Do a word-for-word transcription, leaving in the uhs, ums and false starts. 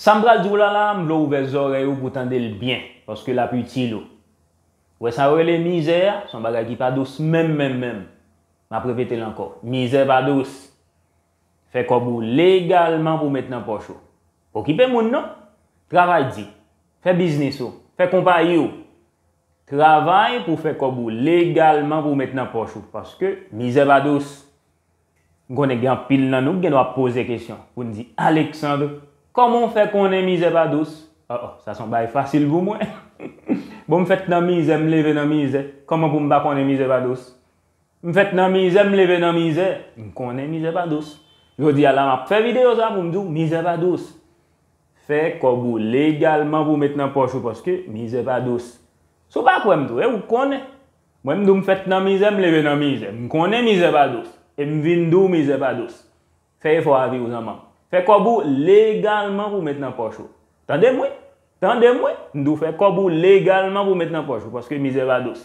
Sa m pral di w la la, m vle w ouvè zòrèy ou pou w tande l byen, paske l ap itil ou. Ou wè sa yo rele mizè a, se yon bagay ki pa dous menm, menm, menm. M ap repete l ankò. Mizè pa dous. Fè kòb ou legalman pou w met nan pòch ou. Okipe moun non. Travay di. Fè biznis ou. Fè konpayi ou. Travay pou w fè kòb ou legalman pou w met nan pòch ou. Paske mizè pa dous. M konnen gen anpil nan nou ki gen dwa poze kesyon pou n di, Alexandre, kòman w fè konnen mizè pa dous? Oh, oh, sa se yon bagay fasil pou mwen. Bon, m fèt nan mizè, m leve nan mizè. Kòman pou m pa konnen mizè pa dous? M fèt nan mizè, m leve nan mizè. M konnen mizè pa dous. Jodi a la, m ap fè videyo sa pou m di w, mizè pa dous. Fè kòb ou legalman pou w met nan pòch ou, paske mizè pa dous. Si w pa kwè m tou, e ou konnen. Mwen, m di w m fèt nan mizè, m leve nan mizè. M konnen mizè pa dous. E m vin di w mizè pa dous. Fè efò a vi w zanmi m. Fè kòb ou legalman pou w met nan pòch ou. Tande m wi. Tande m wi. M di w fè kòb ou legalman pou w met nan pòch ou, paske mizè pa dous.